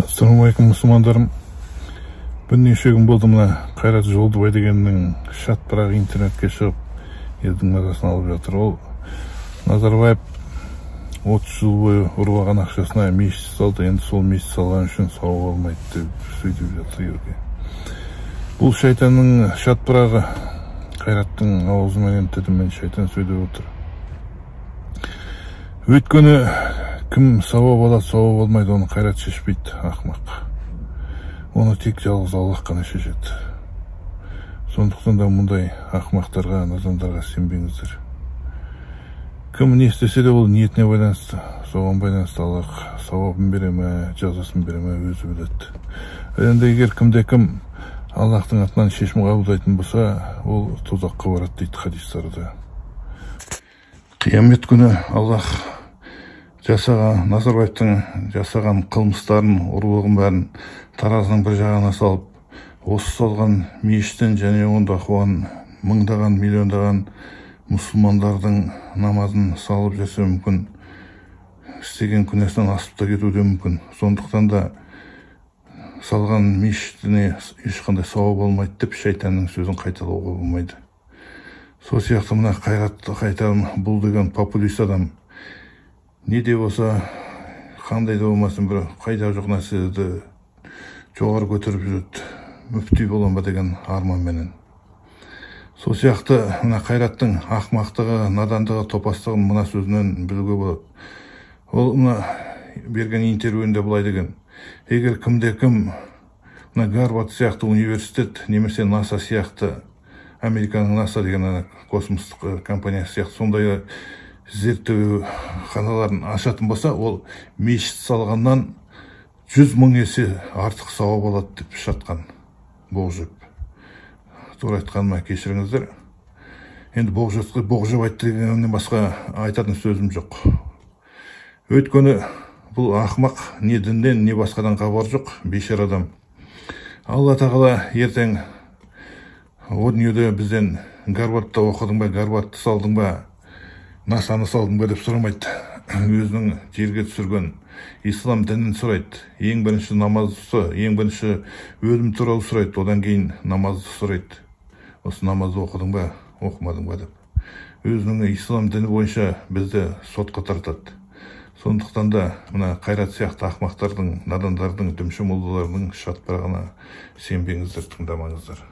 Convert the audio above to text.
Ассалаумағалейкум, мұсылмандарым. Бірнеше күн болды мына Қайрат Жолдыбай дегеннің шатпырағы интернетке шығып, елдің мазасын алып жатыр. Ол Назарбаев 30 жыл бойы ұрып алған ақшасына мешіт салды, енді сол мешіт салған үшін сауап алмайды деп сөйтіп жатыр елге. Бұл шайтанның шатпырағы, Қайраттың аузымен тілімен шайтан сөйлеп отыр. Өйткені кім сауап алады, сауап алмайды, оны Қайрат шешпейді, ақымақ. Оны тек жалғыз Аллах қана шешеді. Сондықтан да мұндай ақымақтарға, надандарға сенбеңіздер. Кім не істесе де ол ниетіне байланысты, соған байланысты Аллах сауабын бере ме, жазасын бере ме, өзі біледі. Енді егер кімде кім Аллахтың атынан шешім қабылдайтын болса, ол тозаққа барады дейді хадистарда. Қиямет күні Аллах жасаған, Назарбаевтың жасаған қылмыстарын, ұрлығын бәрін таразының бір жағына салып, осы салған мешіттен және онда оқыған мыңдаған, миллиондаған мұсылмандардың намазын салып жүрсе мүмкін, істеген күнәсінен асып та кетуі де мүмкін. Сондықтан да салған мешітіне ешқандай сауап алмайды деп шайтанның сөзін қайталауға болмайды. Сол сияқты мына Қайратты қайтарым, бұл деген популист адам. Не де болса, қандай да болмасын бір қайда жоқ нәрселерді жоғары көтеріп жүреді, мүфти боламын ба деген арманменен. Сол сияқты мына Қайраттың ақмақтығы, надандығы, топастығын мына сөзінен білуге болады. Ол мына берген интервьюінде былай деген: егер кімде кім мына Гарвард сияқты университет немесе НАСА сияқты, Американың НАСА деген космостық компаниясы сияқты сондай зерттеу ханаларын ашатын болса, ол мешіт салғаннан 100 мың есе артық сауап алады деп жатқан. Боқ жеп. Тура айтқаныма кешіріңіздер. Енді боқ жеп айтты дегеннен басқа айтатын сөзім жоқ. Өйткені бұл ақымақ не дінден, не басқадан хабар жоқ, бейшара адам. Алла тағала ертең о дүниеде бізден Гарвардта оқыдың ба, Гарвардты салдың ба, НАСАны салдың ба деп сұрамайды. Өзінің жерге түсірген ислам дінін сұрайды. Ең бірінші намазды, ең бірінші өлім туралы сұрайды, одан кейін намазды сұрайды. Осы намазды оқыдың ба, оқымадың ба деп. Өзінің ислам діні бойынша бізді сотқа тартады. Сондықтан да мына Қайрат сияқты ақмақтардың, надандардың, дүмші молдалардың шатпырағына сенбеңіздер, тыңдамаңыздар.